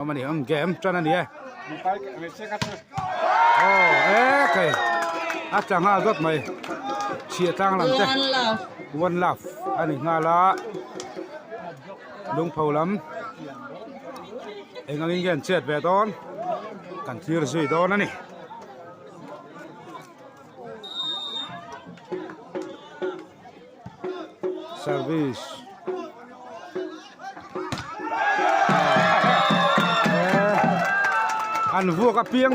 Awm ani ang game tan ani e. Aw e kai a tla nghal dawt mai chhiah tlang lam te one love ani nghal a lungpho lam eng angin nge an chet ve dawn kan thlir zui dawn ani. Service an vuak apiang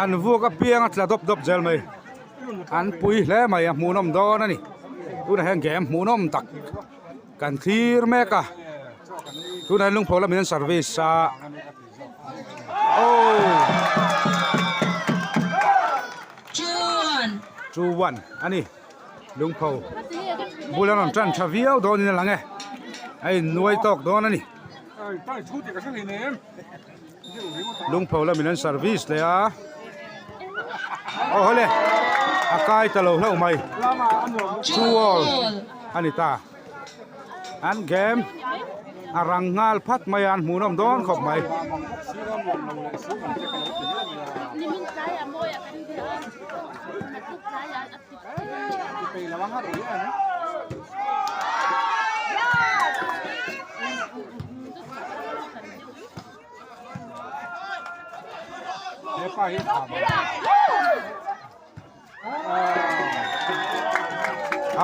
an vuak apiang a tla dawp dawp zel mai an pui hle mai a hmuhnawm dawn a ni tunah hian game hmuhnawm tak kan thlir mek a tunah hian lungpho lamin an service a. 2-1 a ni lungpho bul an rawn tan tha viau dawnin a lang e a innuai tawk dawn a ni lungpho lamin an service leh a aw hawle a kai ta lo hlauh mai 2-all a ni ta. An game a rang nghal phat mai a an hmuhnawm dawn khawp mai.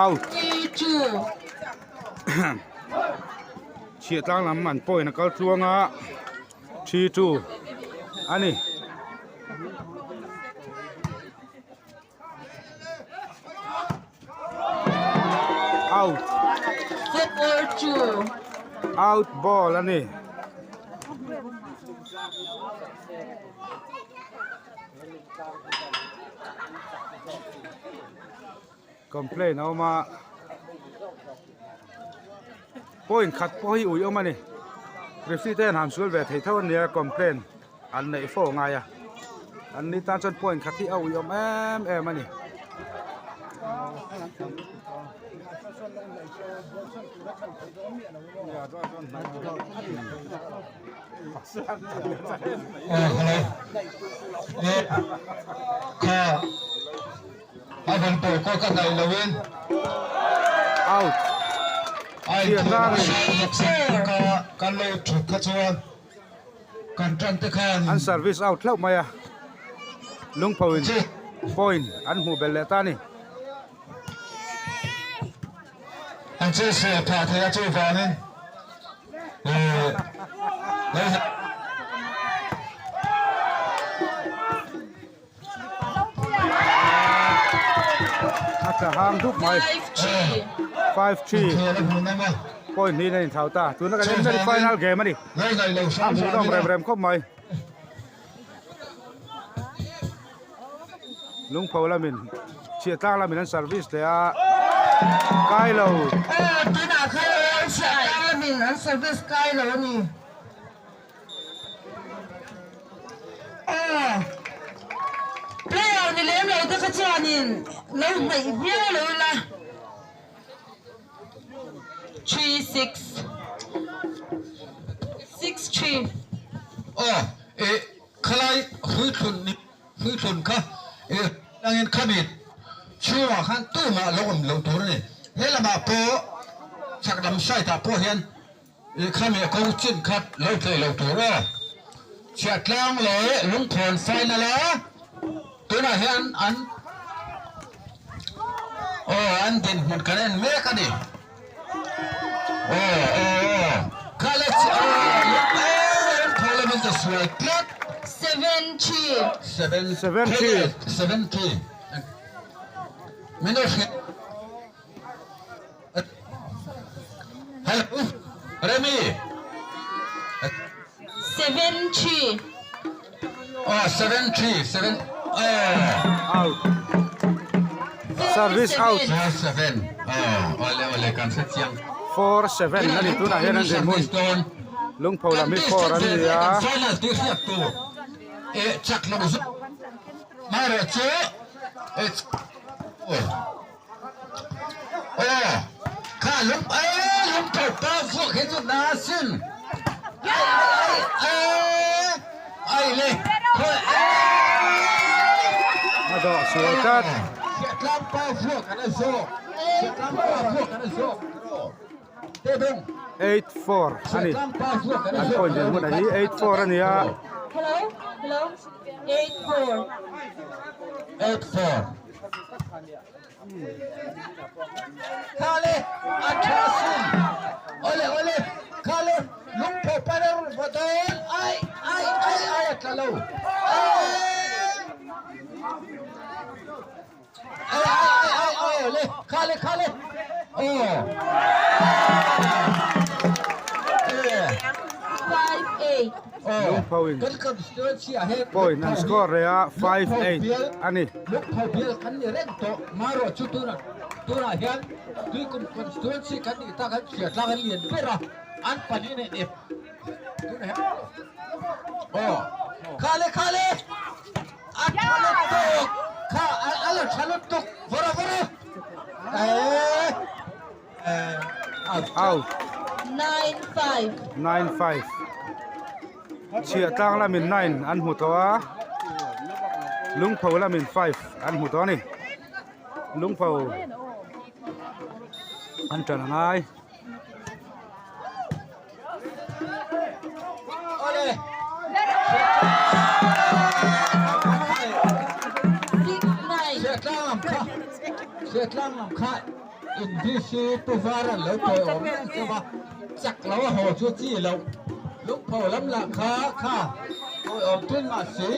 Out. Chhiah tlang lam an point a kal tluang a 3-2 a ni. Out. Out ball a ni. Complain a awm a point khat pawh hi ui awm a ni referee te hian han sual ve thei tho a nia complain an neih fo a ngai a an ni tan chuan point khat hi a ui awm em em a ni. Out An service out hlauh mai a lungpho in point an hmuh belh leh ta a ni. An che sual phah thei a chuvangin A tla hang dup mai 5-3 point hnih in a inthlau ta tuna kan en ber hi final game a ni a hmuhnawm rem rem khawp mai Lungpho lamin chhiah tlang lamin an service leh a kai lo. Aw tunah khan chhiah tlang lamin an service kai lo a ni. Aw player ni lem lo te kha chuanin lo hnaih viau lo ila. 3 6 6 3. Aw eh khalai hrui thlun ni hrui thlun kha eh angin khami chhungah khan tumah lo awm loh tur a ni. He lamah pawh chhak lam side ah pawh hian eh khami a ko chin kha lo tlei loh tur aw. Chhiahtlang leh Lungkhawn final a tunah hian an aw an dinhmun kan en mek a ni. Aw aw aw kha le aw Lungkhawn lamin ka sual tlat. 70. 70 70 min lo hriat Hello Remi 73. Oh 73 7 oh Out Service out 47 oh ole ole kan hre chiang 47 a ni tunah hian an dinhmun Lungpho lam hi 4 an ni a. Final tih hriat tur eh chak lo zawk marawh chu eh Aw kha. lung eh lungpho pa vuak hi chu na sin. Ai ai ai ai le khawi A dawh sual tlat. Chhiahtlang pa vuak an a zawk. Chhiahtlang pa vuak an a zawk. 8-4 a ni. An point din hmun a hi 8-4 a ni a. Hello hello 8-4. 8-4. Khale a tha sin. Ole ole khale lungpho paner vadawn ai ai ai ai a tla lo. Ai ai ai ai ole khale khale. Oh. 5-8. Lungpho in point an score reh a 5-8 a ni. Lungpho bial kan ni reng tawh marawh chu tunah tunah hian tuikum constituency kan nih tak an chhiar tlang an lian ber a an pahnih nen ep tunah hian aw khale khale a tha lutuk kha a la tha lutuk vawra vawra eh Out. 9-5. 9-5. Chhiah tlang lamin 9 an hmu tawh a, Lungpho lamin 5 an hmu tawh a ni. Lungpho an ṭan a ngai. Chhiahtlang lam kha NDC pu var an lo tawi awm reng chauh a, chak lo a haw chu chi loh. Lungpho lam lah kha kha tawi awm thin mah si.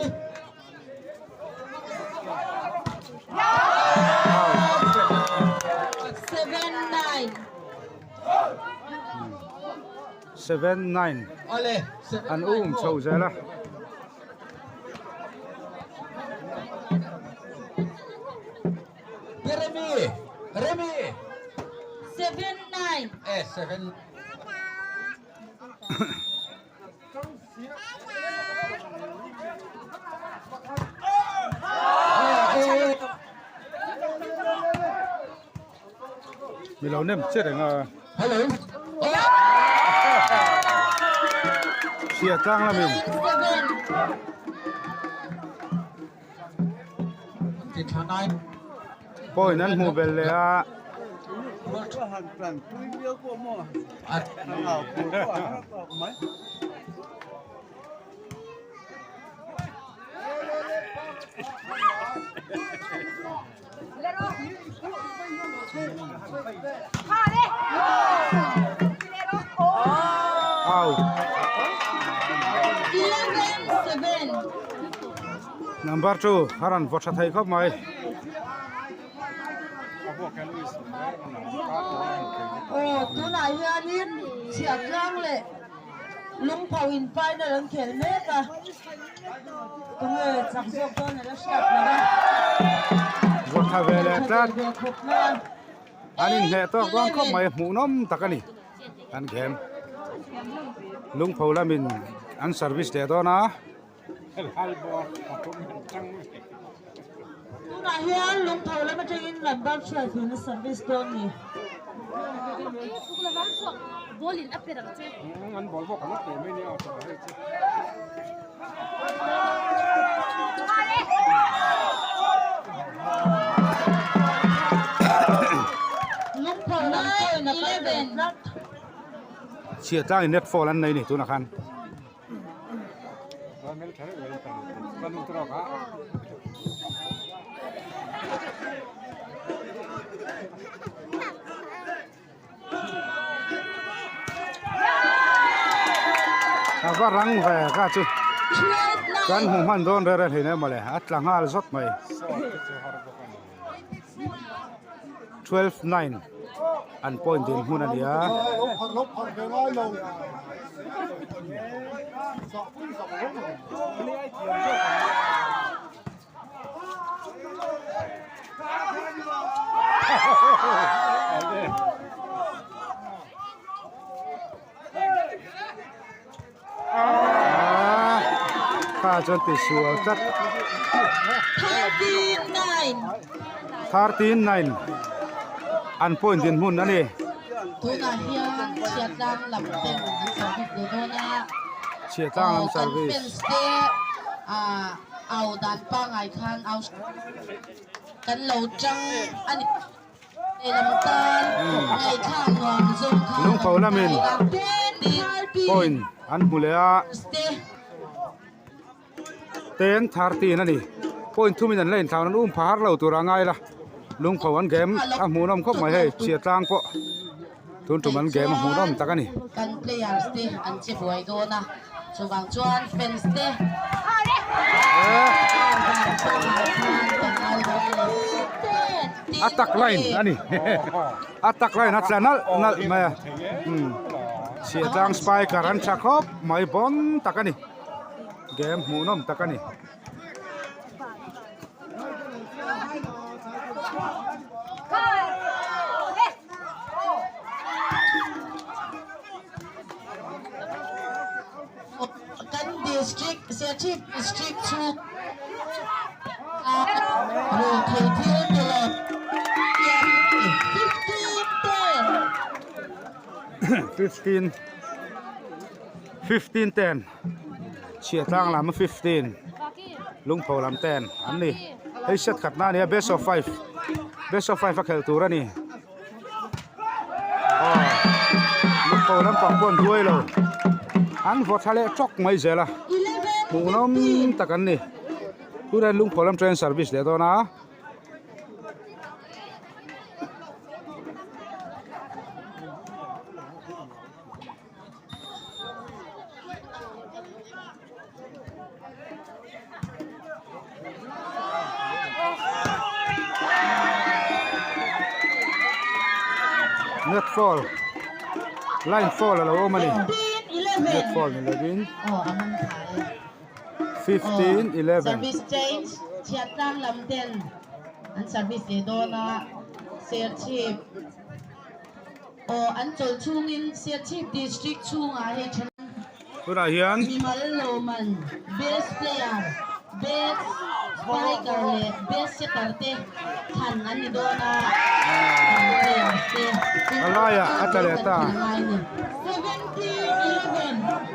7-9 an um chho zel a. Remi Remi 7-9 eh 7 Mi lo nem che reng a. Hello. Chhia tlang lamin. Point an hmuh belh leh a. Out. 11-7. Number 2 a rawn vaw tha thei khawp mai. Aw tunah hianin chhiahtlang leh lungpho in final an khel mek a, tunge chak zawk dawn ela hriat lo a. Vaw tha ve leh tlat. An inhneh tawk dawn khawp mai hmuhnawm tak a ni an game. Lungpho lamin an service leh dawn a. Tunah hian lungtho lam atangin number 12 in a service dawn ni. Lungtho lam pawhin a kal ve tlat. Chhiah tlangin net fall an nei ni tunah khan. A va rang ve ka chu kan hmu hman dawn rere hlei nen mawle a tla nghal zawt mai 12-9 an point din hmun a ni a. Kha chuan ti sual tlat. 13-9 an point din hmun a ni. Tunah hian Chhiatlang lam ten an service leh dawn a. Chhiatlang lam service. Kan fans te au dan pangai khan au kan lo tang a ni. Lehlam tan ngaihthlak nuam zawng khan Lungpho lamin point an hmu leh a. 10:13 a ni. Point thumin an la inthlau an um pha har lo tur a ngai la. Lungpho an game a hmuhnawm khawp mai hei Chhiatlang pawh tun tum an game a hmuhnawm tak a ni. Kan players te an che buai dawn a, chuvang chuan fans te A tak line a ni. A tak line a tla nalh nalh mai a. Chhiatlang spiker an tha khawp mai bawn tak a ni. Game hmuhnawm tak a ni. Kan district Serchhip district chhung ah ruihtheih thil tilo 15 15 10 Chhiatlang lam 15 Lungpho lam 10 an ni hei set khat na a ni a best of 5 best of 5 a khelh tur a ni aw Lungpho lampang pawh an duai lo an vaw tha leh tawk mai zel a hmuhnawm tak an ni tunah hian Lungpho lam train service leh dawn a. Net foul line foul a lo awm a ni net foul ni lovin 15 11. Service change Chhiattlang lam ten an service leh dawn a Serchhip Aw an chawlh chhungin Serchhip District chhungah hei then Tunah hian Mimal Lawman Best Player, Best Spiker leh Best Setter te thlan an ni dawn a, kan players te A laiah a tla leh ta. 17-11.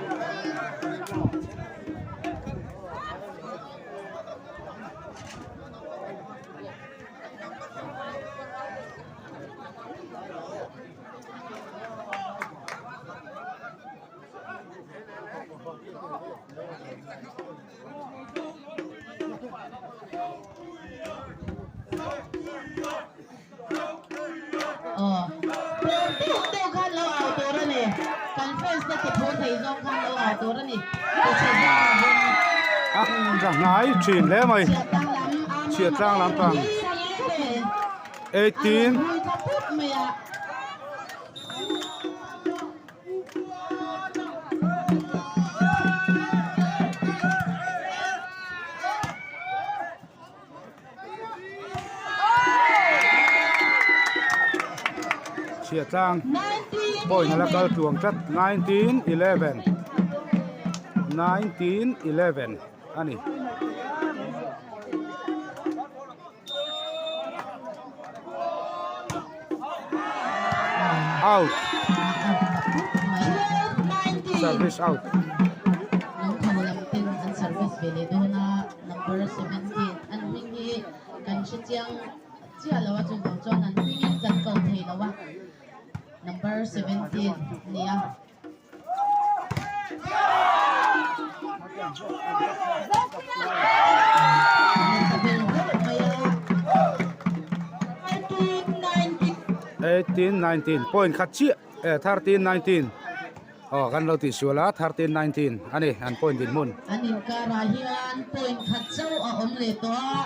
Aw phur deuh deuh khan lo au tur a ni kan fans te ti phur thei zawng khan lo au tur a ni ti chhe zawng a bawm A za hnai thin hle mai chhiat tlang lampang 18 Chhiatlang point a la kal tluang tlat 19 11 19 11 a ni. Out. Service out. Service ve leh dawn a number 17 an hming hi kan hre chiang chiah lo a chuvang chuan an hmingin kan ko thei lo a number 17 nia. 18 19 point khat chiah eh 13 19 aw kan lo tih sual a 13 19 a ni an point dinhmun. An inkarah hian point khat chauh a awm leh tawh a.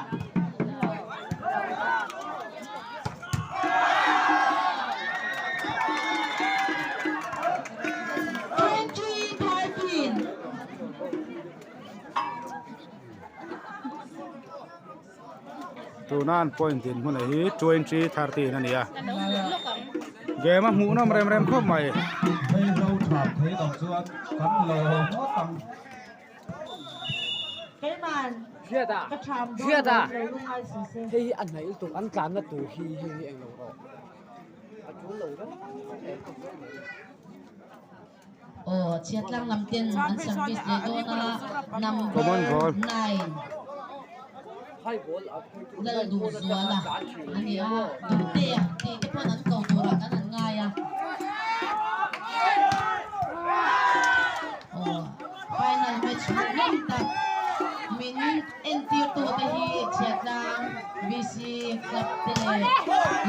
Tuna an point din hmun hi 20 13 a ni a game a hmuhnawm rem rem khawp mai. Hei hi a hnaih lutuk an tlanna tur hi hei hi englo rawh. Aw Chhiatlang lam ten an service leh dawn a number 9 Lalduhzuala a ni a, Duhtea tih te pawn an ko turah kan han ngai a. Aw final match hmuhnawm tak min entirtu te hi Chhiatlang VC Club te leh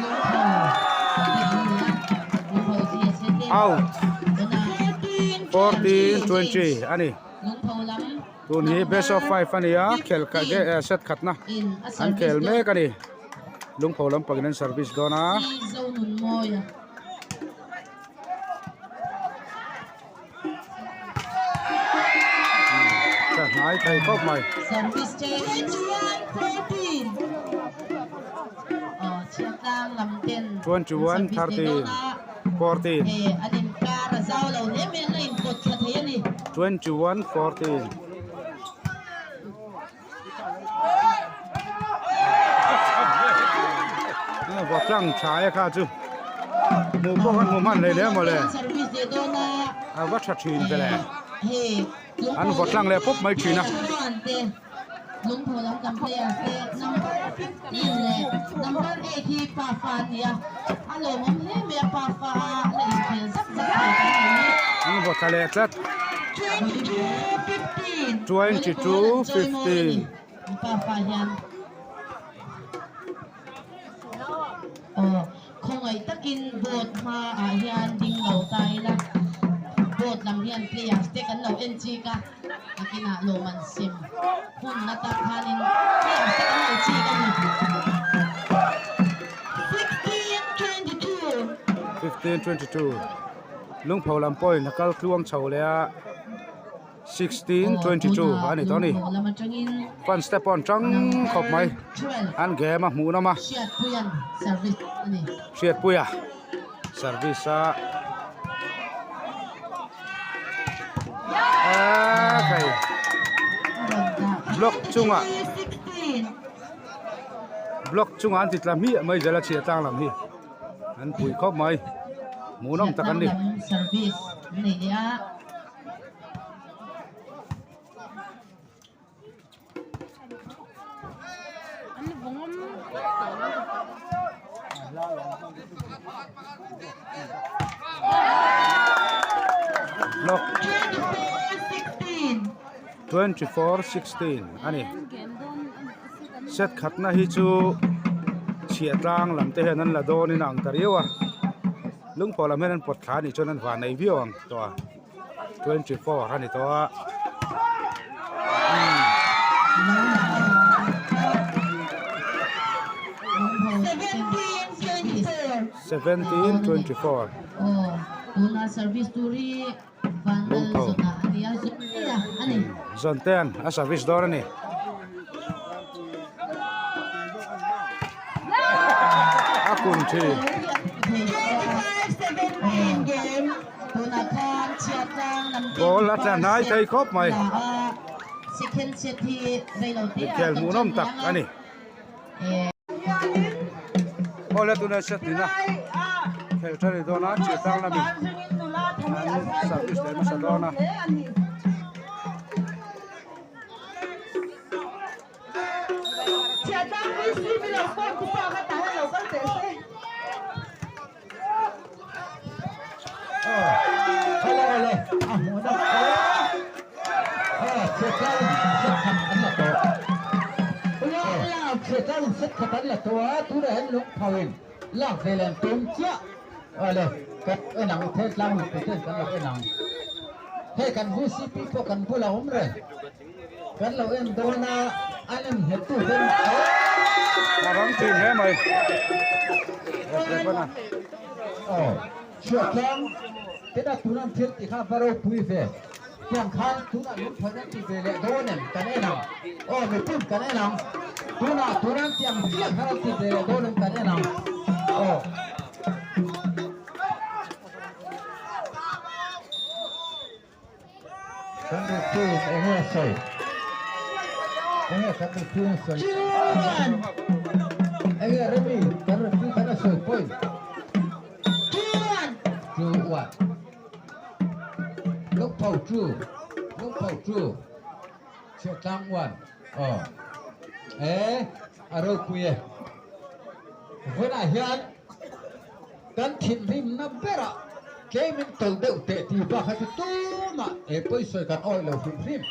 Lungpho te an ni a, Lungpho hi a chhe tlem Out 14-20 a ni. Lungpho lam Tun hi best of 5 a ni a, khel khat set khatna an khel mek a ni. Lungpho lampangin an service dawn a. Ka hnai thei khawp mai. 21 13 14 21 14 Vawtlang tha e kha chu hmuh pawh kan hmu hman hlei hle mawle a va tha thin ve le an vawtlang leh pawp mai thin a. An vawthla leh tlat. 22 15. Aw, khawngaih takin board hmaah hian ding lo ta ila, board lam hian players te kan lo en chik a, nakinah lawm an sem hun atan khanin players te kan lo chik a ni. 15 22 Lungpho lam pawhin a kal tluang chho leh a. 16:22 a ni tawh a ni. Fans te pawh an tang khawp mai. An game a hmuh nawm a. Hriatpuia service a. Eee kai block chungah block chungah an ti tla hmiah mai zel a chhiah tlang lam hi. An pui khawp mai. Hmuh nawm tak an ni. Block 24-16 a ni. Set khatna hi chu chhiah tlang lam te hian an la dawnin a ang ta riau a. Lungpawh lam hian an pawt thla a nih chuan an van nei viau ang tawh a. 24 a ni tawh a. 17-24. Lungpho. Zawntean a service dawn a ni. A kun thin. Ball a tla hnai thei khawp mai. Inkhel hmuhnawm tak a ni. Aw le tunah set nina khel tha ni dawn a chhia tlang lamin an service leh hmasa dawn a. A rang thin hle mai. Chhiahtlang tena tunan thil tih kha va ropui ve tiang khan tunah lungphawi an ti ve leh dawn em kan en ang aw mipum kan en ang tunah tunan tiang chiah khan an ti ve leh dawn em kan en ang aw. Kan referee in enge a sawi? Enge kan referee in a sawi? Enge Remi kan referee khan a sawi point? two Lungpho two Chhiahtlang one aw e a ropui e vawiinah hian kan thinrimna berah tlem in tawlh deuh teh tih bak kha chu tumah he pawisawi kan awih lo hrim hrim.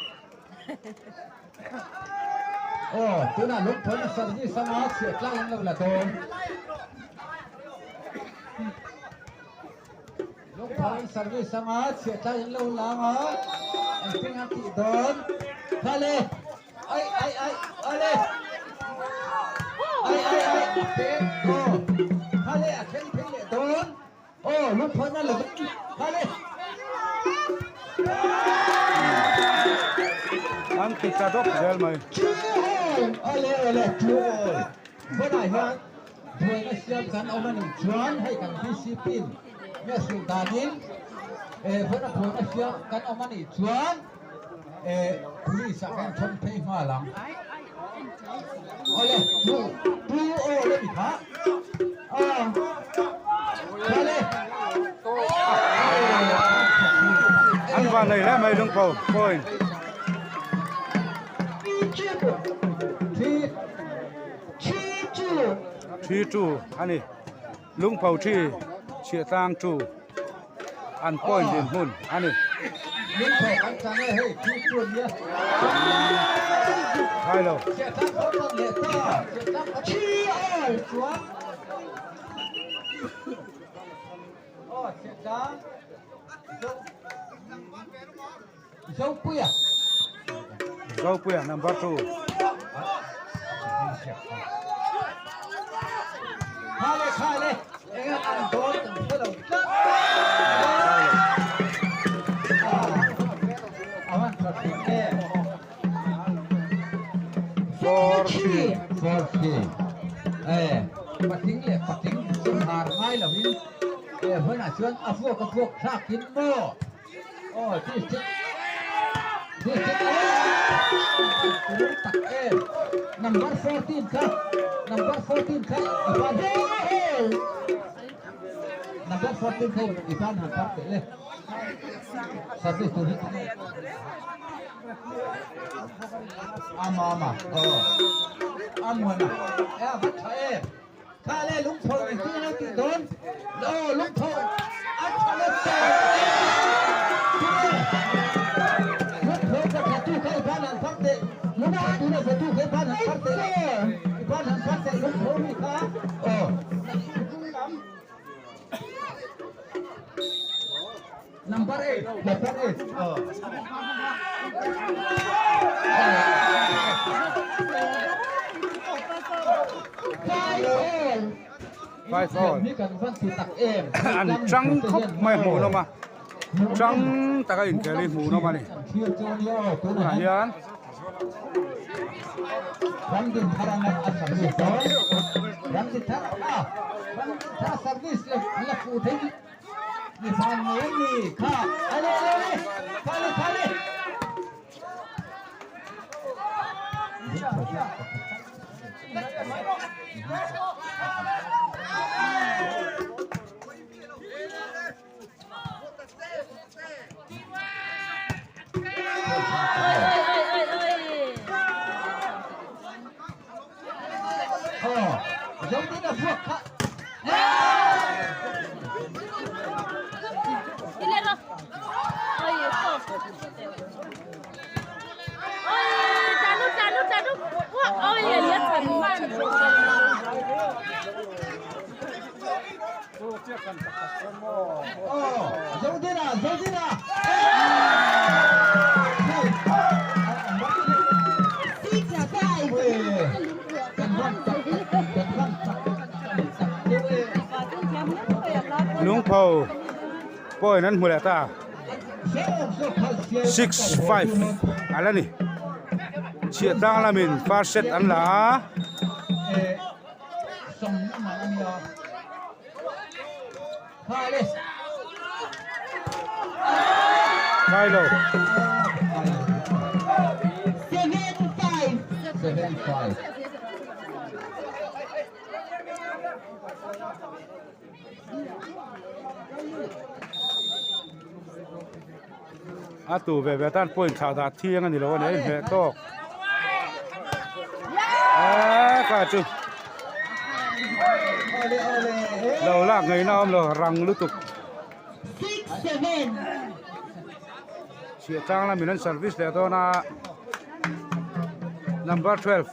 Aw tunah lungphawna service anga chhiahtlang an lo la dawn. Lungphawna service anga chhiahtlang an lo la anga engtin an tih dawn. Khale ai ai ai ale ai ai ai a pek aw khale a thleng phei leh dawn. Aw lungphawna la dawn khale. An ti ta dawk zel mai. Ale ale two all. Vawnah hian buaina siam kan awm a nih chuan hei kan VCP in nge hrilh danin eh vawn a buaina siam kan awm a nih chuan eh police ah kan thawn phei nghal ang. Awle two two all a ni kha. Ah Awle. An van nei hle mai lungpho point. Three 3-2 a ni. Lungpho thi chhiahtlang 2 an point din hmun a ni. Hai lo. Zopuia. Zopuia number 2. Khale khale enga an dawn kan hre lo tlat. Avan tha thin em. 4-3. 4-3. Eh, patling leh patling chu har ngai lovin eh hmunah chuan a vuak a vuak thlak in maw. Aw district district tak em number 14 kha number 14 kha i ban number 14 kha i ban han par teh le service tur hi ama ama aw amuana e a va tha em Kha le lungpho engtin a lo tih dawn? Aw lungpho a tha lo ta Lungpho ka tha tu kha i ban han phar teh Lungpho tuna za tu kha i ban han phar teh I ban han phar teh lungpho mi kha aw Number 8 number 8 aw Five all. An chang khawp mai hmuh nawm a chang taka inkhel hi hmuh nawm a ni tunah hian Lungpho pawhin an hmu leh ta 6-5 a la ni chhiahtlang lamin first set an la a. Kailo. 7-5. A tu ve ve tan point thlah dah thiang a ni lo a ni a inhmeh tawk. Eee ka chu lo lak ngaihna awm lo rang lutuk. Chhiah tlang lamin an service leh dawn a number 12.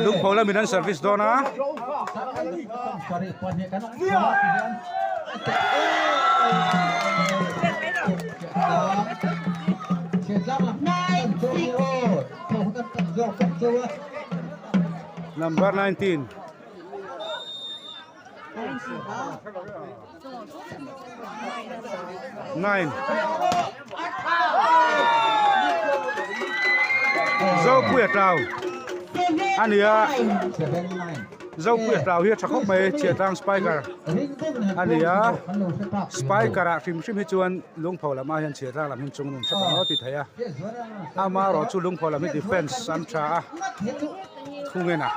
Lungpho lamin an service dawn a. Number 19. 9. Zopuia tlau a ni a Zopuia tlau hi a tha khawp mai Chhiahtlang spiker a ni a spiker ah hrim hrim hi chuan lungpho lamah hian Chhiahtlang lam hi chung an awm hrep ang aw ti thei a amaherawh chu lungpho lam hi defence an tha a. Thungen a.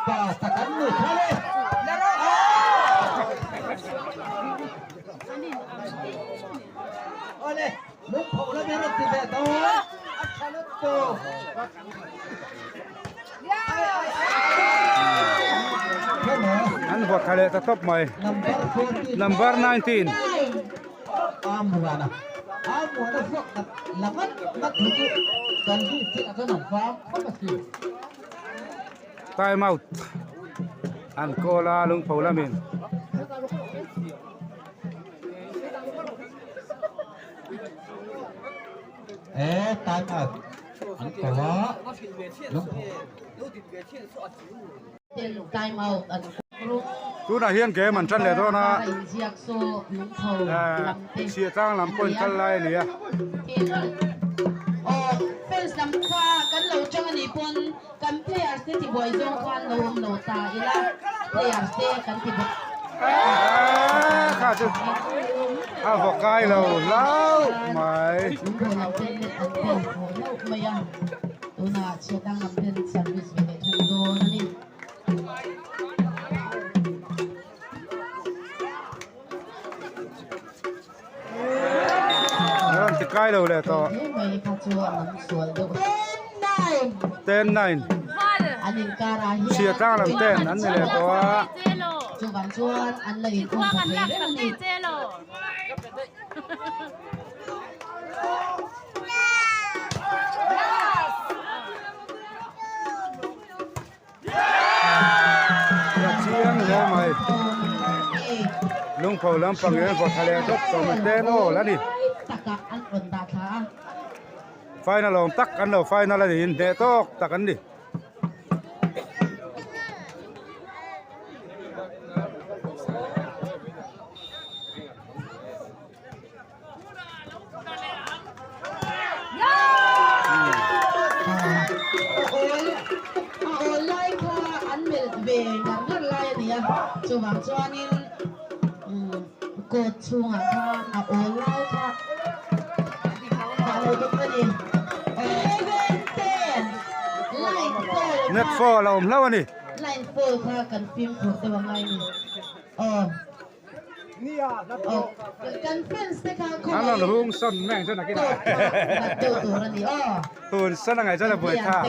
An vawt tha leh ta tawp mai. Number 19. Time out an call a lungpho lamin e time out an ko a lungpho time out an tunah hian game an tan leh dawn a chhiah tlang lam pawh in kal lai a ni a. Aw fans lam kha kan lo chang a nih pawn kan players te tibuai zawng khan lo awm lo ta ila players te kan ti buai. Eee kha chu a vaw kai lo hlauh mai. Lungpho lam ten net an pen haw hlauh mai a tunah chhiah tlang lam ten service ve leh thung dawn a ni. Rawn ti kai lo leh tawh. 10-9. Chhia tlang lam ten an ni leh tawh a. A chiang hle mai lungpho lampang hian vaw tha leh dawt tawh mai ten awl a ni final awm tak an lo final a ni inhneh tawk tak an ni. A awl lai kha an melh ve ngar ngar lai a ni a, chuvang chuanin court chhungah khan a awl lai kha dah lo bawk a ni. Net foul a awm hlauh a ni. Line foul kha kan fimkhur deuh a ngai a ni. Aw. An rawn hung sawn mai ang chuan nakinah hun sawn a ngaih chuan a buai thlak.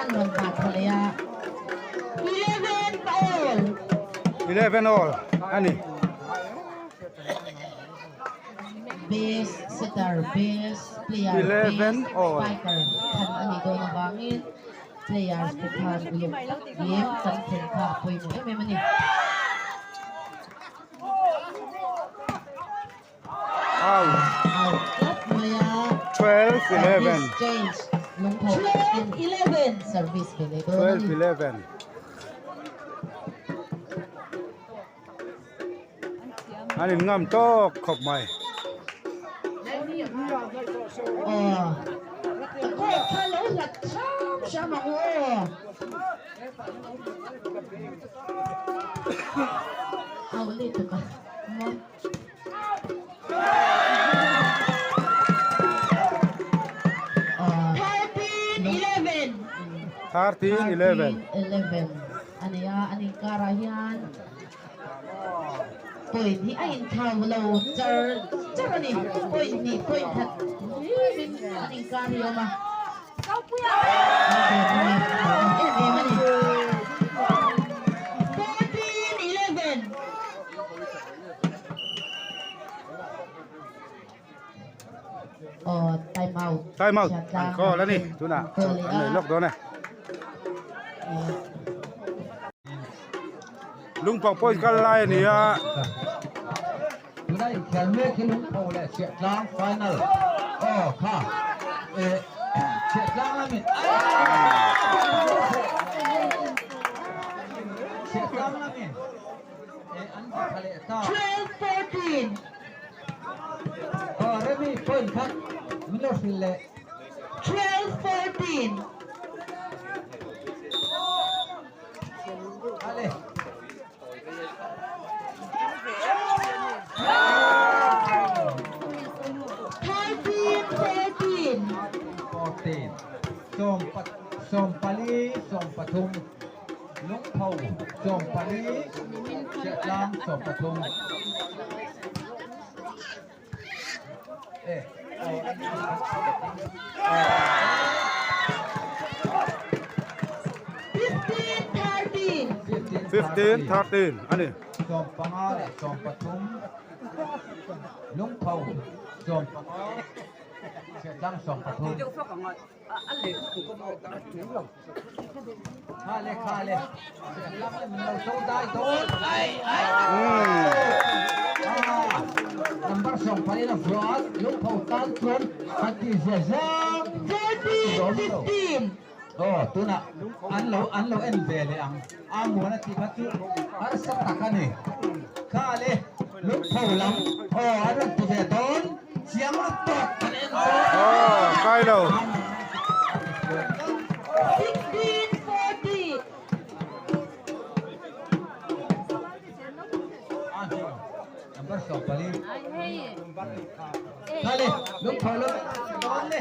An rawn dah tha leh a. 11 all a ni. Best setter, best player, 11 best all. spiker than a nih dawn avangin players te khan uluk tak game kan thlen kha a pawimawh em em a ni. Out. Out tlat mai a. 12. 11. Service change Lungpho captain 12 11. service ve leh dawn a 12 ni. 11. An in ngam tawk khawp mai. Aw a court kha lo hlat hram hram ang u aw. Au lutuk a maw. 13 11. 13 11. 11 a ni a, an inkarah hian point hi a inthau lo char char a ni. Point hnih, point khat hlimin an inkar hi a awm a. An em em a ni. 14 11. Aw time out. Time out an call a ni tunah chawlh an nei lawk dawn e. Lungpang point kal lai a ni a. Tuna inkhel mek hi Lungpho leh Chhiahtlang final aw kha eh Chhiahtlang lamin Chhiahtlang lamin eh an tha leh ta. 12 14. Aw Remi point kha min lo hrilh leh. 12 14. Ale. 13 14. 14 sawmpali 13 Lungpho 14 Chhiahtlang 13 15 13. 15 13 a ni. 15 leh 13 Lungpho 15 Chhiahtlang 13 Kha le kha le Chhiahtlang le min lo to dai dawn ai ai Number 14 a vuah a Lungpho tan chuan kan tih zia zam 14 15. Aw tunah an lo an lo en ve leh ang a muan a tih kha chu harsa tak a ni. Kha le Lungpho lam aw an rawn ti ve dawn chiang lutuk kan en dawn. Aw kai lo. 16 14. Number 14. Kha le Lungpho lam dawn le.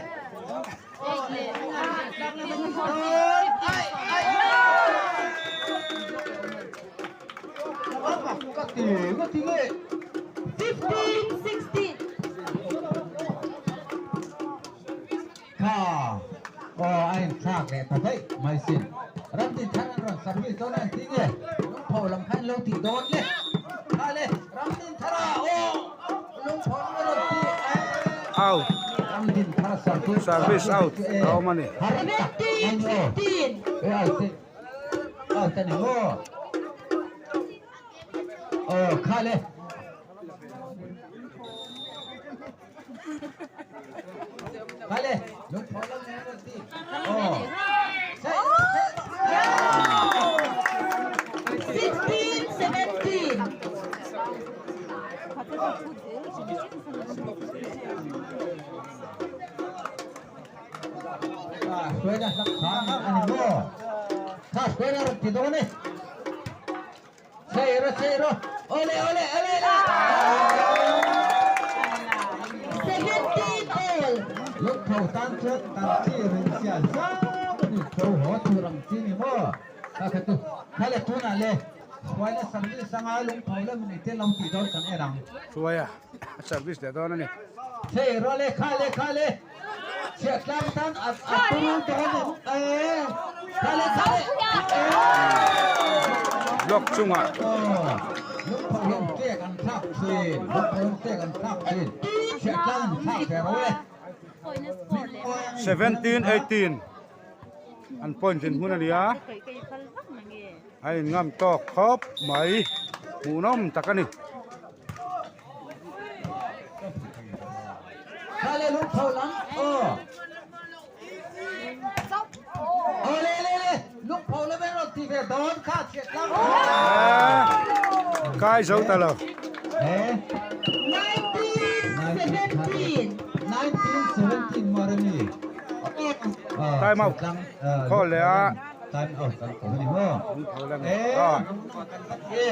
15 16. Kha aw a inthlak leh ta daih mai sin. Ram tin thar an rawn service dawn a engtin nge lungpho lam kha an lo tih dawn le. Kha le ram tin thar ah aw lungpho lam a rawn tih Out. Ram din thar service Service out a awm a ni. 17 15. E out te out a ni maw. Aw kha le. Kha le lungpho lam a rawn tih aw. 16 17. Kha hruaina hlak khan a ni maw? Kha hruaina rawn ti dawn e. Chei rawh chei rawh. Awle awle awle awle. 17 all. Lungpho tan chuan tan chi rin sia zau a ni. Tho haw tur ang chi ni maw? Kha kha tu. Kha le tunah le hruaina service anga lungpho lamin i tel lo tih dawn kan en ang. Hruaia service leh dawn a ni. Chei rawh le kha le kha le. Chhiahtlang tan a a tul dawn em e. Kha le kha le. Block chungah. Lungpho hian tek an thlak thin. Lungpho hian tek an thlak thin. Chhiahtlang an thlak ve ro le. 17 18 an point din hmun a ni a. A inngam tawk khawp mai. Hmuhnawm tak a ni. Kha le lungpho lam aw. Kai zo ta lo. Time out. Call leh a.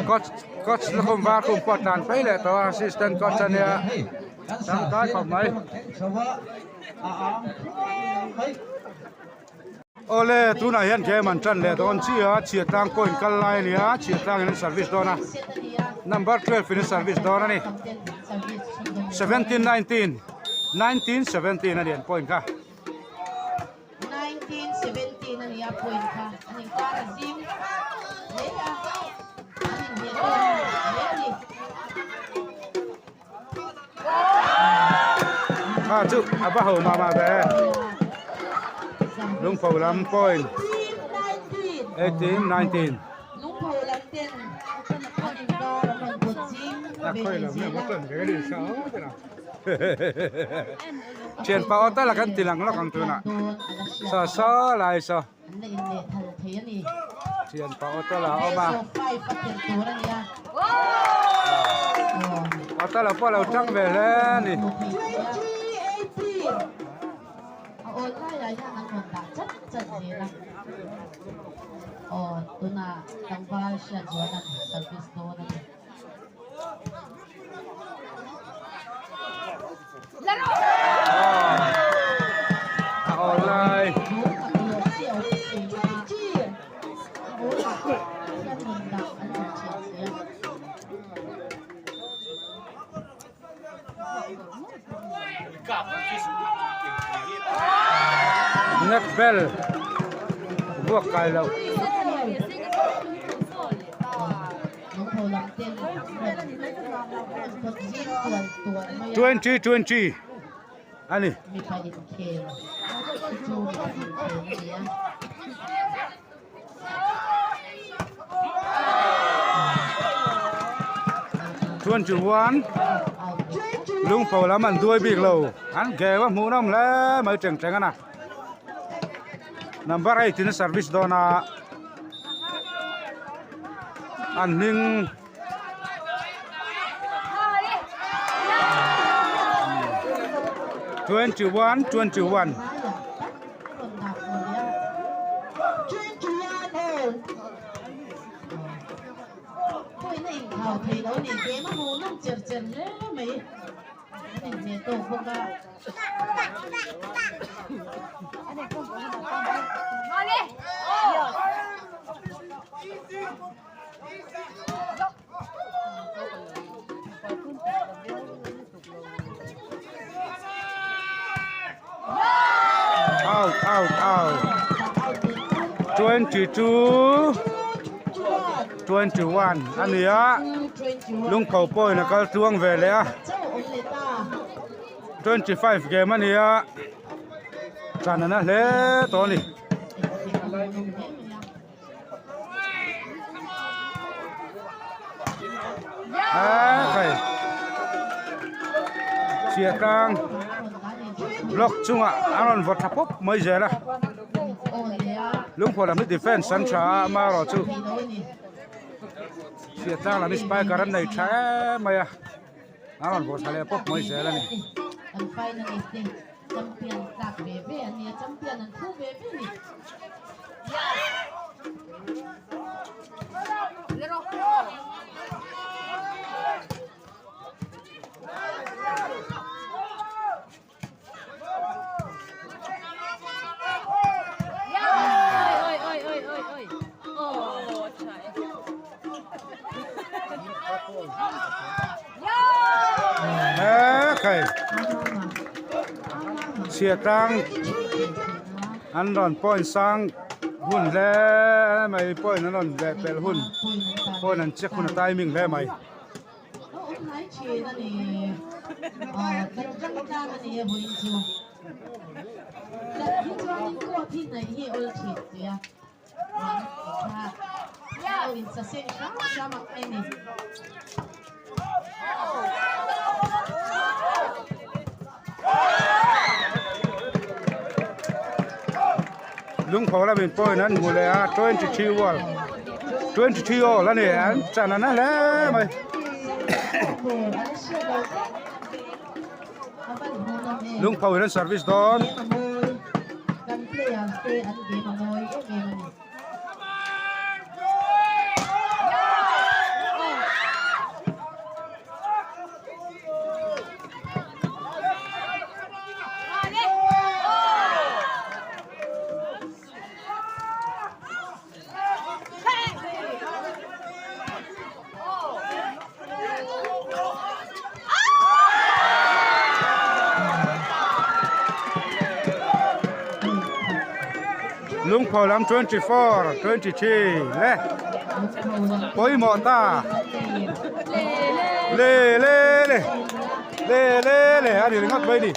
Coach coach lukhum var khum pawh tan phei leh tawh a assistant coach a nia tangkai khawp mai. Awle tunah hian game an tan leh dawn chi a chhiatlang coin kal lai a ni a chhiatlang in an service dawn a number 12 in an service dawn a ni 17 19 19 17 a ni an point kha. 1917 a ni a point kha an inkar a zim hle a an inhmeh dawn hle a ni. Kha chu a va ho mah mah ve Lungpho lam point 18 19 Lungpho lam ten an inkar an rawn pawt zim ve leh zel a. Thian pa aw tal a kan ti lang lawk ang tunah saw saw lai saw thian pa aw tal a awm a aw tal a pawh a lo tang ve hle a ni. A awl lai. Net bell vuak kai loh. 2020 a ni. 21 Lungpho lam an duai bik lo an game a hmuh nawm hle mai teng teng a na number 8 in a service dawn a. An hming 21 21 Out out out 22 21 a ni a lungpho pawhin a kal tluang ve leh a. 25 game a ni a tan a na hle tawh a ni. Chhiatlang block chungah a rawn vaw tha pawp mai zel a lungphaw lam hi defense an tha a amaherawhchu chhiatlang lam hi spiker an nei tha em mai a. A rawn vawt thla leh pawp mai zel a ni. Kan finalist te champion tlak ve ve an nia, champion an phu ve ve a ni. Khai chhiatang an rawn point sang hun hle mai point an rawn leh pelh hun point an check hun a timing hle mai. A awm hnai thin a ni. Kan tlang tlang a ni e vawiin chu. Tlat hi chuanin court hi hnaih hi awl thin sia. Kha lo insaseng hram hram ang mai a ni. Lungpho lamin point an hmu leh a 23 wall. 23 all a ni an chan a na hle mai. Lungpho in an service dawn. Lungpho lam 24 23 le pawimawh ta le le le le le le a ni ringawt mai ni.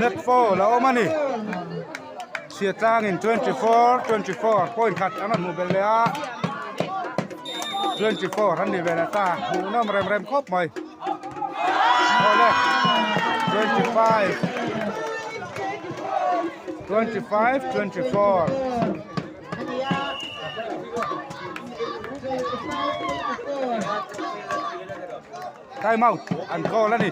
Net four la awm a ni. Chhiatlangin 24 24 point khat an rawn hmuh belh leh a. 24 an ni ve leh ta hmuhnawm rem rem khawp mai. Awle 25 25 24 Time out an call a ni.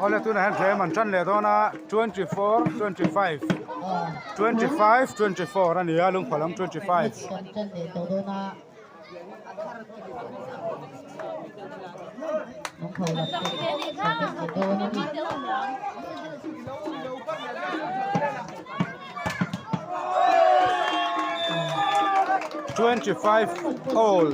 Awle tunah hian tlem an tan leh dawn a 24 25 25 24 a ni a lungpha lam 25. 25 all.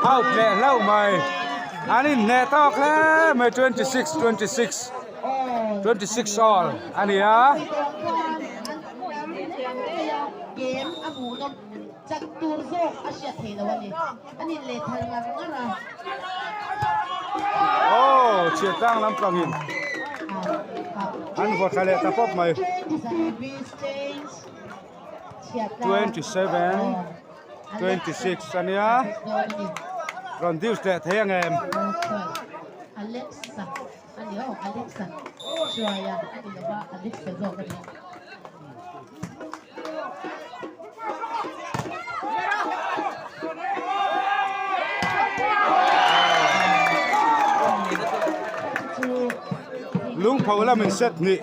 Out leh hlauh mai an inhneh tawk hle mai 26 26 26 all a ni a. Aw chhiat tlang lampangin an vaw thla leh ta pawp mai. 27 26 a nia rawn deuh leh thei ang em? Lungpho lamin set hnih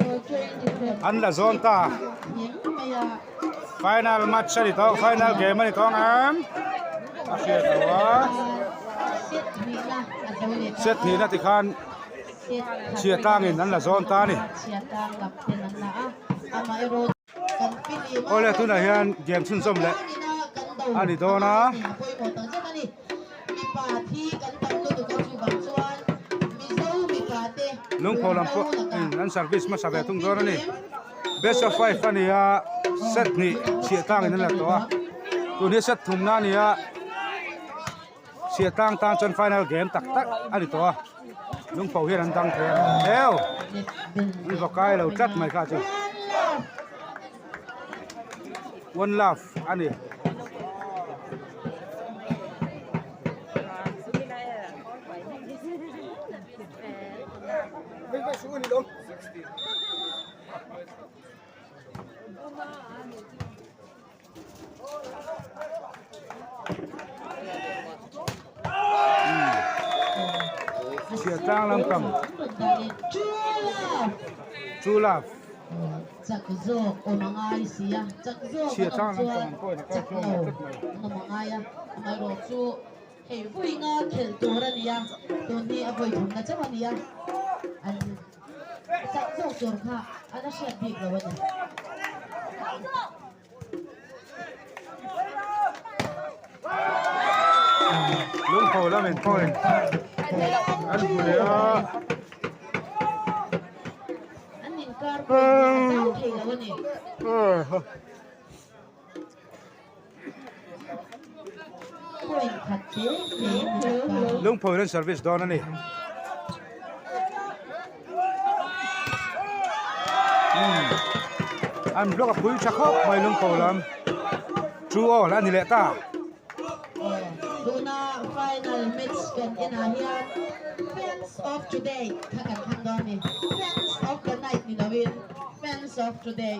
an la zawn ta. Final match a ni tawh final game a ni tawh ang em a hriat loh a set hnihna tikhan chhia tlangin an la zawn ta a ni. Awle tunah hian game chhunzawm leh a ni dawn a. Lungpho lam pawh in an service hmasa ve thung dawn a ni. Best of five a ni a set hnih chhiah tlangin an la tawh a tun hi set thumna a ni a chhiah tlang tan chuan final game tak tak a ni tawh a lungpho hian an dang thei a heu an va kai lo tlat mai kha chu one love a ni. Chhiahtlang lampang True love. Chhiahtlang lampang an pawhin a kal tluang leh tlat mai. Hei vawiinga khelh tur a ni a, tun hi a vawi thumna chauh a ni a, an chak zawk tur kha a la hriat bik lo a ni. Lungpho lamin point an hmu leh a. An inkar point hi a zau thei lo a ni. Lungpho hian service dawn a ni. An block a pui tha khawp mai lungpho lam. Two all a ni leh ta. Tuna final match kan enah hian fans of today kha kan thlang dawn a ni. Fans of the night ni lovin fans of today.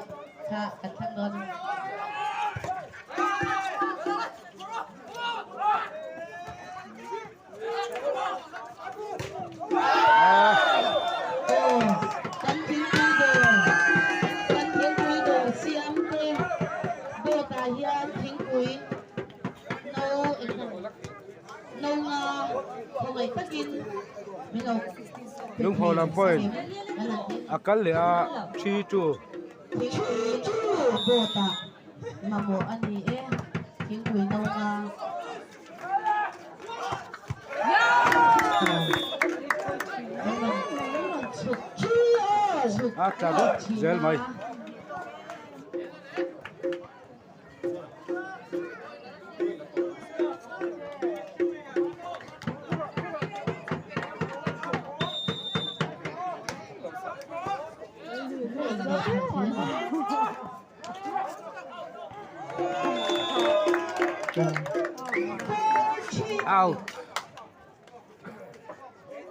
Kha kan thlang dawn a ni. Aw, kan thingpui dawr, kan thingpui dawr siam te dawt ah hian thingpui no no nga khawngaih takin min lo Lunghaw lam pawhin a kal leh a 3-2. Thingpui chu boat ah mamawh a ni e, thingpui no nga. A tla dup zel mai. Out.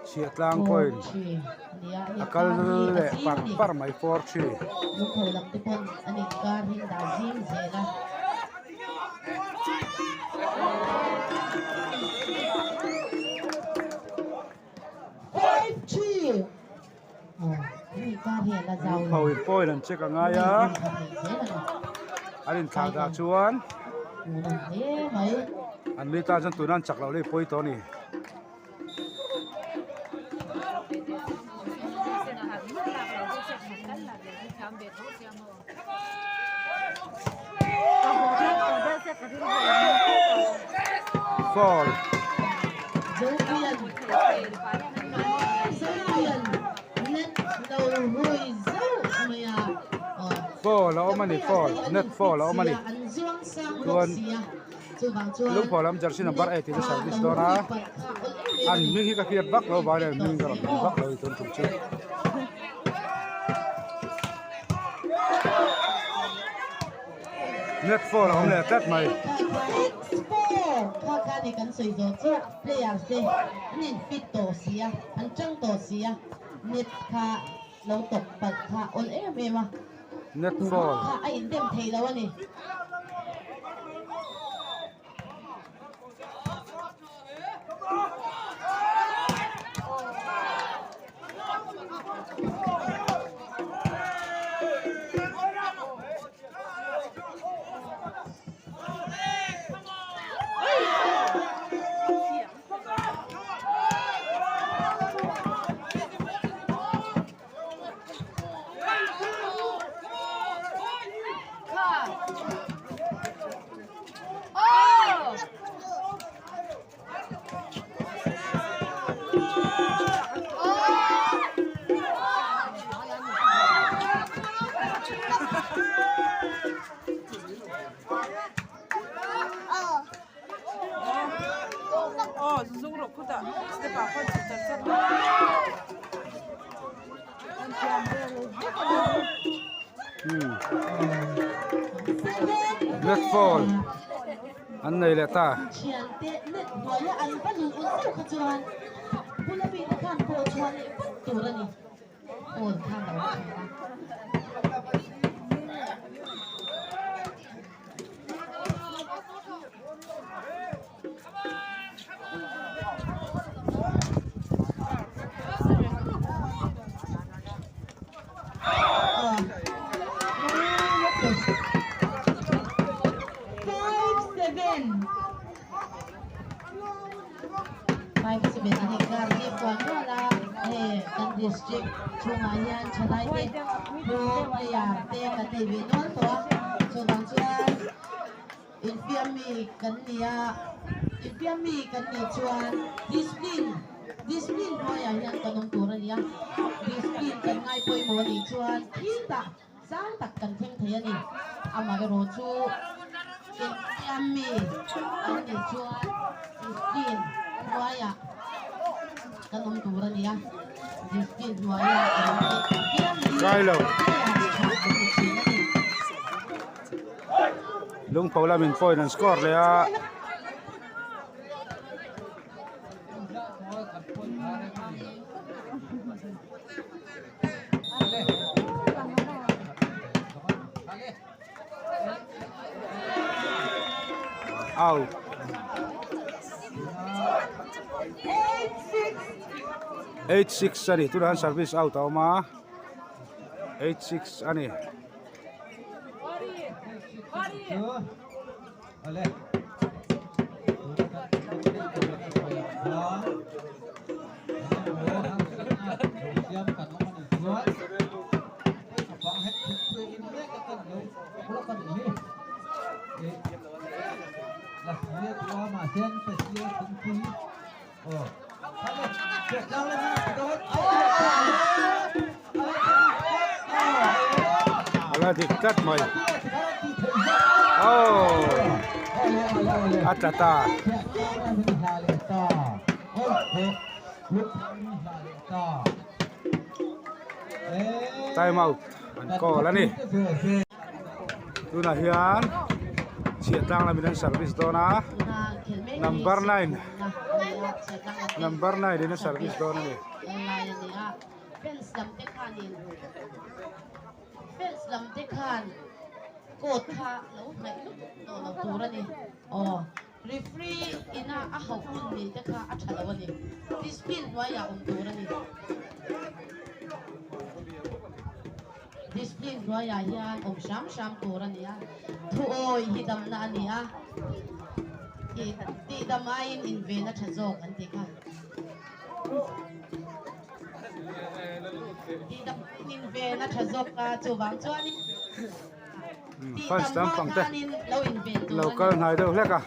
Chhiahtlang pawhin a kal leh par par mai 4-3. Lungpho in point an check a ngai a, an inthlah dah chuan an mi tan chuan tuna an chak loh leh pawi tawh a ni. Foul. Foul a awm a ni foul net foul a awm a ni chuan lungpho lam jersey number 8 in service dawn a an hming hi ka hriat vak lo vang hian hming ka rawn hmu vak lo tun tum chu. Net foul a awm leh tlat mai. Kha kha ni kan sawi zawh chiah players te an in fit tawh sia an tang tawh sia net kha lo tawp palh kha awl em em a Net foul. Kha a in dem thei lo a ni. Net foul an nei leh ta. Participant an inkar zim kual nual a, hei kan district chhungah hian thalai te pro player te kan nei ve nual tawh a, chuvang chuan infiam mi kan ni a, infiam mi kan nih chuan discipline discipline hnuaiah hian kan awm tur a ni a, discipline kan ngai pawimawh a nih chuan khitah Sang tak kan thleng thei a ni. Amaherawh chu infiam mi an nih chuan discipline hnuaiah kan awm tur a ni a, discipline hnuaiah kan awm theih apiang hi Kailo. players tha an ni thin a ni. Lungpho lamin point an score leh a. Out. 8-6 a ni tunah hian service out a awm a 8-6 a ni. A la dik tlat mai aww a tla ta. Time out an call a ni tunah hian chhiahtlang lamin an service dawn a number 9 number 9 in a service dawn a ni. Fence lam te khan court kha lo hnaih lutuk tawh lo tur a ni aw. Referee ina a hauh hun nih te kha a tha lo a ni. Discipline hnuaiah awm tur a ni. Discipline hnuaiah hian awm hram hram tur a ni a. Thuawi hi damna a ni a. Tih dam aiin inven a tha zawk an ti kha. Tih dam aiin inven a tha zawk a, chuvang chuanin. Fans lampang te lo kal hnai deuh hlek a.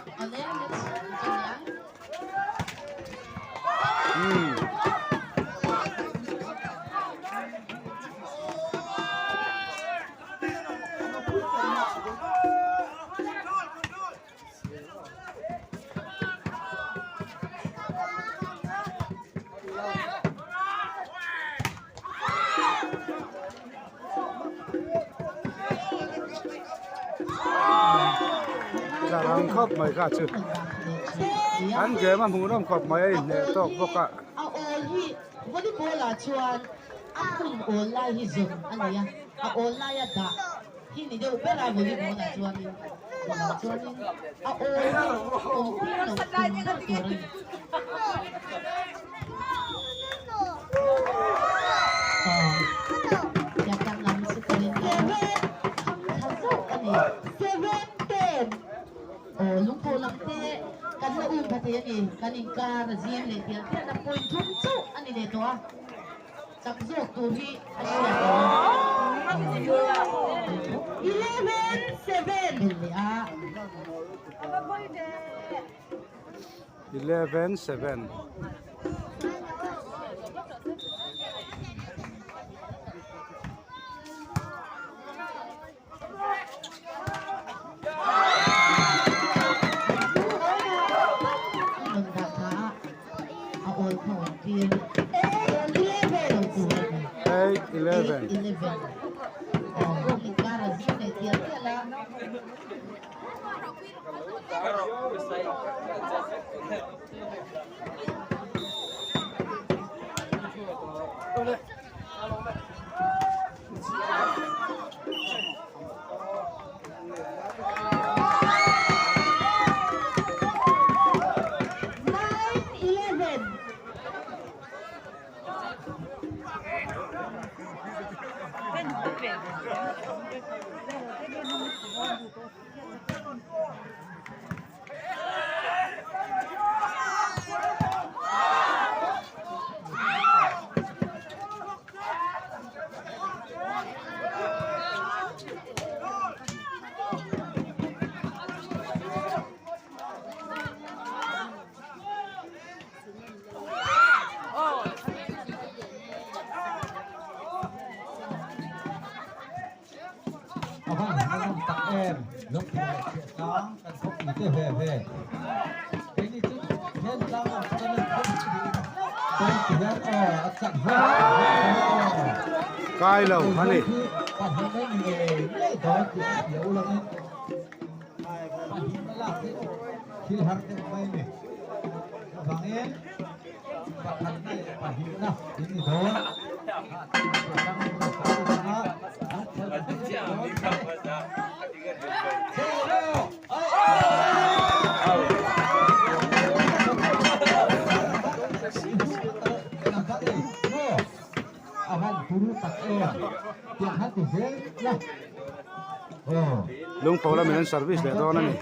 Tla rang khawp mai kha chu an game a hmuhnawm khawp mai a inhneh tawk bawk a. A awl hi volleyball ah chuan a hun awl lai hi zawn a nei a, a awl laia dah hi ni deuh ber a volleyball ah chuanin tunah chuanin a awl hi awm tir loh tum ber tur a ni. Lungpho lam te kan la um pha thei a ni, kan inkar a zim leh tial tial a, point thum chauh a ni leh tawh a, chak zawk tur hi a hriat lo a. 11-7 leh a. 11-7. Eight 11. Lungpui leh Chhiahtlang kan khawpui te ve ve. Keini chu hian tlang ah kan en khawp thin. Dawn ti hian aw a chak zawk aw. Kai lo a ni. Pahnih na ni ngei ngei dawn tih a hria ulangin pahnih na lak hi thil har deuh mai a ni. Chuvangin pakhatna leh pahnihna in ni dawn. Lungpho lamin an service leh dawn a ni.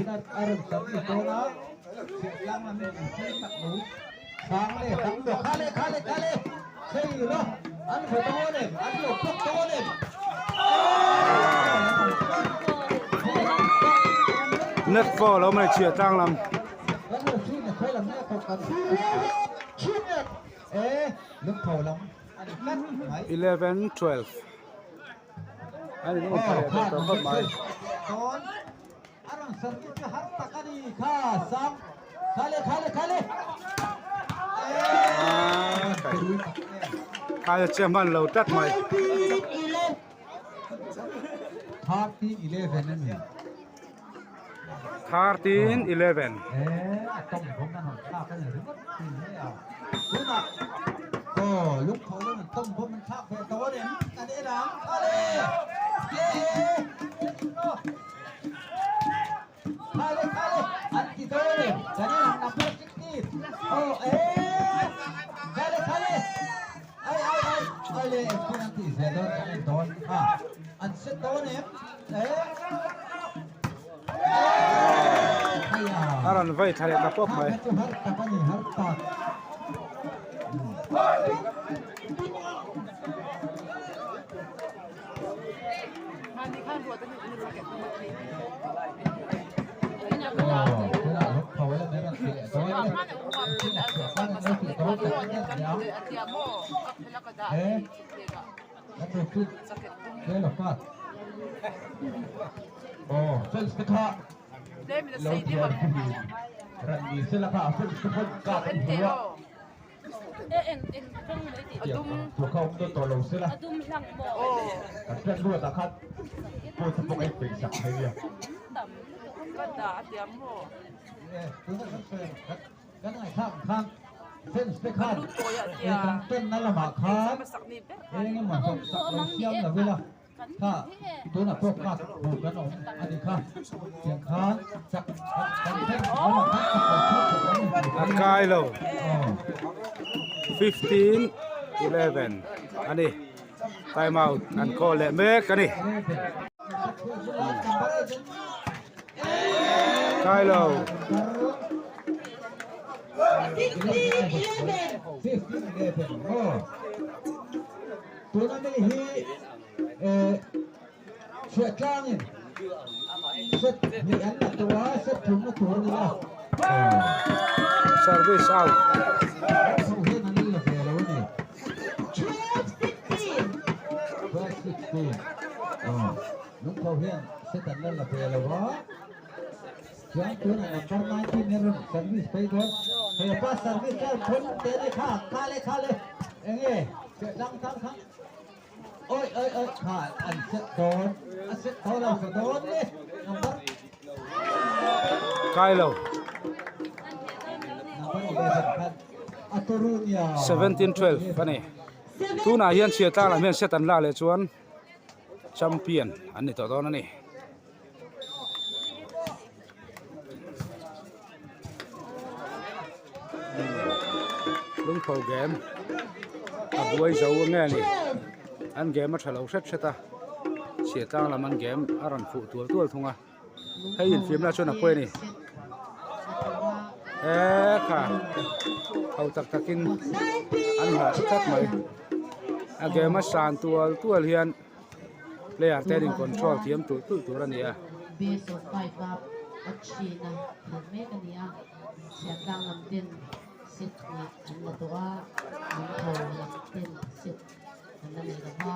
Net pawh a lo mai chhiah tlang lam. 11 12 an in um thei leh tawh khawp mai. A rawn service chu har tak a ni kha Sam khale khale khale Khai a che hman lo tlat mai. 13 11 a ni. 13 11. Eh a tawng bawm an han thlak a ni ringawt thin mai a. Tunah aw lungtho lam an tawng bawm an thlak ve tawh a ni kan en ang khale. Eh. Khale khale an ti dawn em kan en ang number 16 aw eh khale khale ai ai ai ai le engtin an tih zel dawn kan en dawn a an set dawn em eh A rawn vei thla leh ta pawp mai. Kha chu har tak a ni har tak. Kha tunah pawh kha hmuh kan awm a ni kha tiang khan chak kan thleng lamah khan chak lo thil theih an inhmuh A kai lo 15 11 a ni time out an call leh mek a ni kai lo. 15 11. 15 11 aw. Tuna mi hi chhiahtlangin set hnih an la tawh a, set thumna tur a ni a. Service out. Ho hian an la ve lo a ni. 12-16. 12-16. Lungpho hian set an la la ve lo a. Chuan tunah number 19 hian rawn service phei dawn. He pa service chuan phun te ni kha khale khale enge tlang tlang kha oi oi oi kha an set dawn a set tho lo sa dawn le number kai lo number 11 khan a Torunia 17 12 ani tunah hian chhia tlang lam hian set an la leh chuan champion an ni tawh dawn ani. Lungpho game a buai zo nge a ni an game a tha lo hret hret a chhia tlang lam an game a rawn fuh tual tual thung a hei infiamna chuan a pawi a ni e kha ho tak takin an nghah tlat mai a game a san tual tual hian. Player te an in control thiam tulh tulh tur a ni a. Base of five a a thin a khalh mek a ni a, Chhiahtlang lam ten set hnih an la tawh a, Lungtho lam ten set an la nei lo va,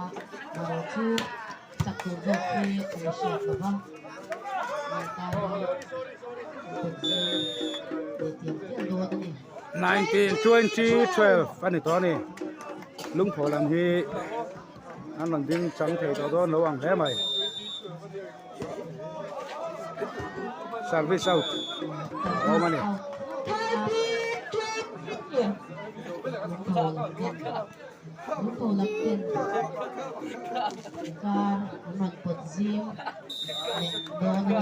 erawh chu chak tur zawk hi a la hriat lo va. pawt zing leh tial tial dawn a ni. 19 20 12 a ni tawh a ni. Lungpho lam hi an rawn ding chang thei tawh dawn lo ang hle mai. Service out a awm a ni. Lungpho lam ten kar an rawn pawt zing leh dawn a ni.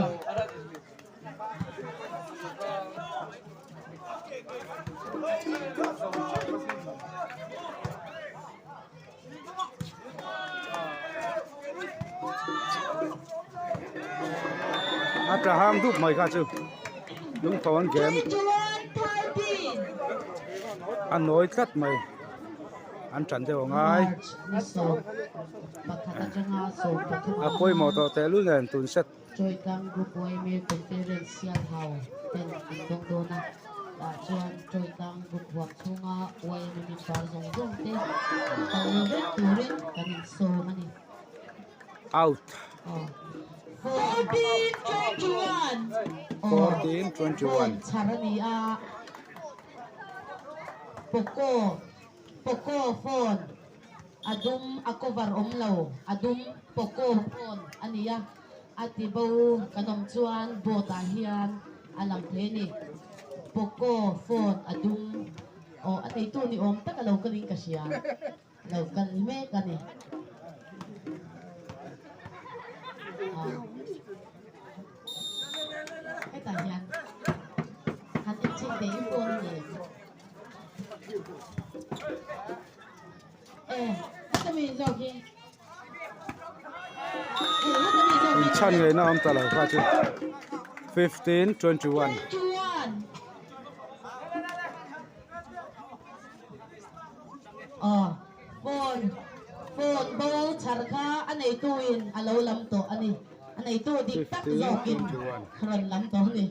A tla hang dup mai kha chu lungtho an game a nawi tlat mai an tan deuh a ngai a pawimawh tawh tehlul nen tun set. Chawitlang Group yma Conference Sialhau ten an dawng dawn a, tah chuan Chawitlang Group huam chhunga yma member zawng zawng te kal vek turin kan insawm a ni. Out. Aw. 14-21. Aw. 14-21. Phone chhar a ni a. Poco Poco phone. A dum a cover awm lo, a dum Poco phone a ni a, a ti bo kan awm chuan board ah hian a lang thei a ni. Poco phone a dum aw a neitu ni awm tak a lo kalin ka hria, lo kal mek a ni. Hetah hian han enchhin teh i phone a ni em? Inchhan ngeina awm ta lo kha chu 15 21. Aw phone phone bo chhar kha a neitu in a lo lam tawh a ni a neitu dik tak zawkin a rawn lam tawh a ni.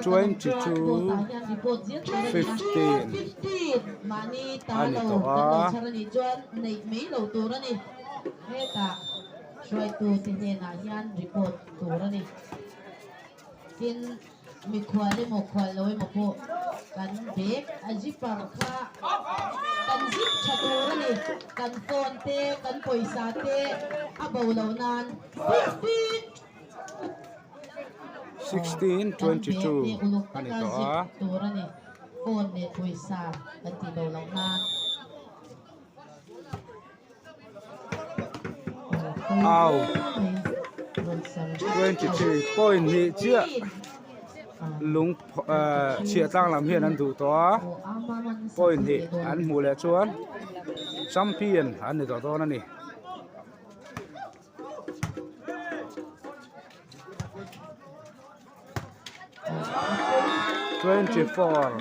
22 15 a ni tawh a. Mikhual emaw khual lo emaw pawh kan bag a zipper kha kan zip tha tur a ni. Kan phone te, kan pawisa te a bo lo nan 16 22 a ni tawh a. Zip tur a ni. Phone leh pawisa kan tih bo loh nan. Au 23 point hnih chiah lung chhiah tlang lam hian an duh tawh a point hnih an hmuh leh chuan champion an ni tawh dawn a ni. 24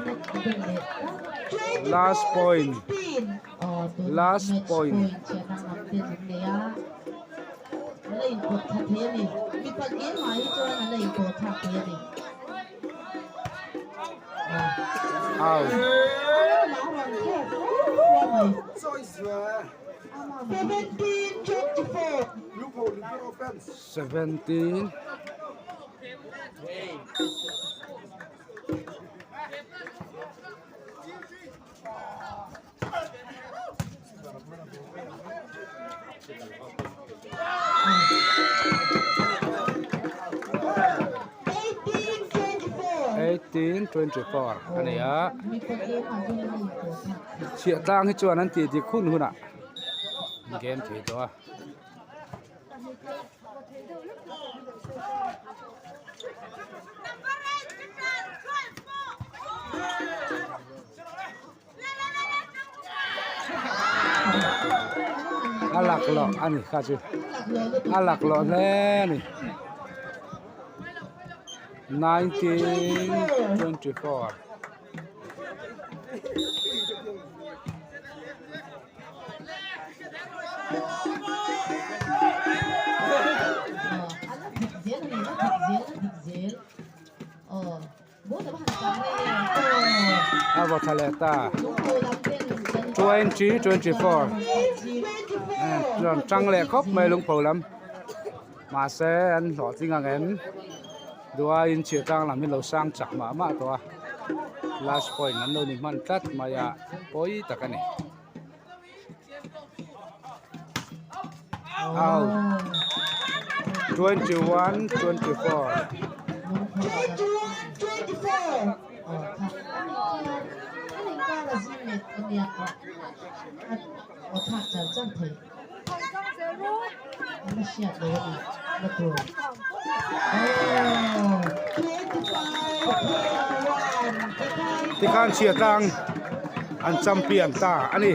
last point last point. Out. 17 18 24 a ni a chhiah tlang hi chuan an tih dik hun hunah game thei tawh a. A laklawh a ni kha chu a laklawh hle a ni 19 24. A vaw tha leh ta. 20 24 rawn tang leh khawp mai lungpho lam mahse an hlawhtling ang em duaiin chhiahtlang lam hi lo sang chak mah mah tawh a last point an lo ni hman tlat mai a pawi tak a ni. Out. 21 24. 21 24. Tikhan chhiatlang an champion ta a ni.